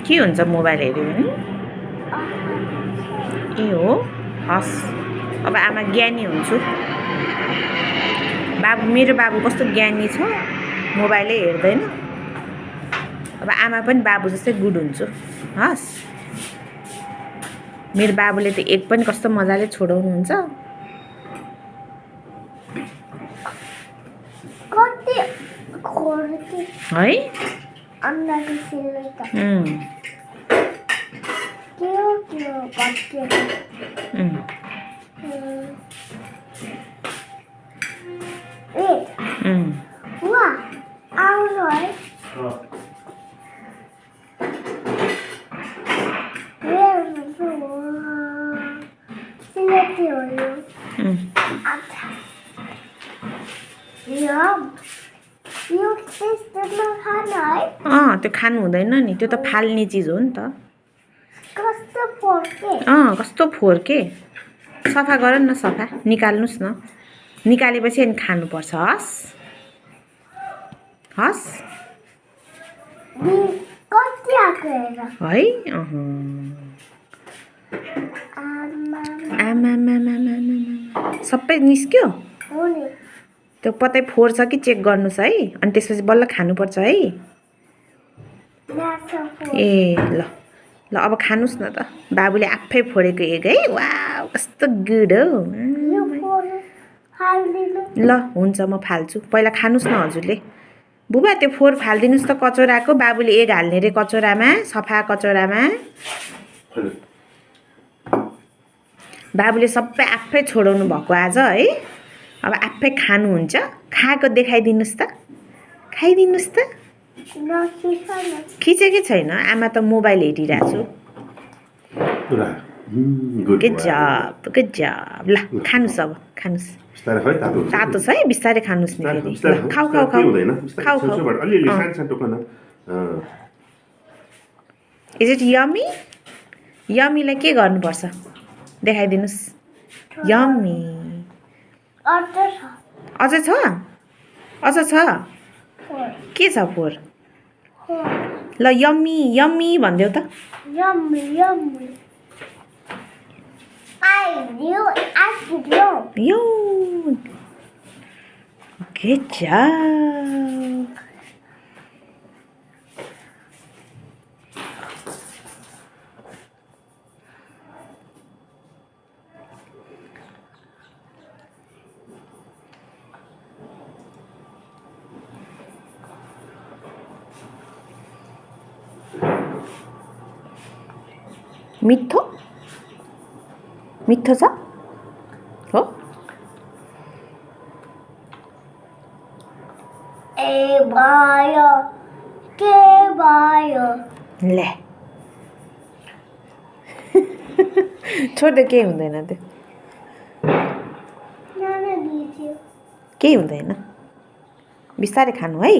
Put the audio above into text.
के हुन्छ मोबाइल हेऱ्यो भने? ए हो, हस् अब आमा ज्ञानी हुन्छु। मेरो बाबु कस्तो ज्ञानी छ, मोबाइलै हेर्दैन। अब आमा पनि बाबु जस्तै गुड हुन्छु। हस्, मेरो बाबुले त एक पनि कस्तो मजाले छोडाउनुहुन्छ। है त्यो खानु हुँदैन नि, त्यो त फाल्ने चिज हो नि त। कस्तो फोर्के, सफा गर न, सफा निकाल्नुस् न। निकालेपछि अनि खानुपर्छ। हस् हस् है। सबै निस्क्यो। त्यो कतै फोहोर छ कि चेक गर्नुहोस् है, अनि त्यसपछि बल्ल खानुपर्छ है। ए ल ल, अब खानुहोस् न त। बाबुले आफै फोडेको एग है। वाउ, कस्तो गुड हो। ल हुन्छ, म फाल्छु। पहिला खानुहोस् न हजुरले। बुबा त्यो फोहोर फालिदिनुहोस् त कचौराको। बाबुले एग हाल्ने रे कचौरामा, सफा कचौरामा। बाबुले सबै आफै छोडाउनु भएको आज है। अब आफै खानुहुन्छ। खाएको देखाइदिनुहोस् त, खाइदिनुहोस् त। खिचेकै छैन, आमा त मोबाइल हेरिरहेको छु। गुड जब, गुड जब। ल खानुहोस्, अब खानुहोस्। तातो छ है, बिस्तारै खानुहोस् नि फेरि। खाऊ खाऊ खाऊ खाऊ खाऊ। Is it yummy? यमीलाई के गर्नुपर्छ देखाइदिनुहोस्। यमी अझ छ, अझ छ। के छ फोहोर? ल यम्मी यम्मी भनिदेऊ त। यो गुड जब। मिठो मिठो छ हो। ले छोड्दे, केही हुँदैन त्यो, केही हुँदैन। बिस्तारै खानु है।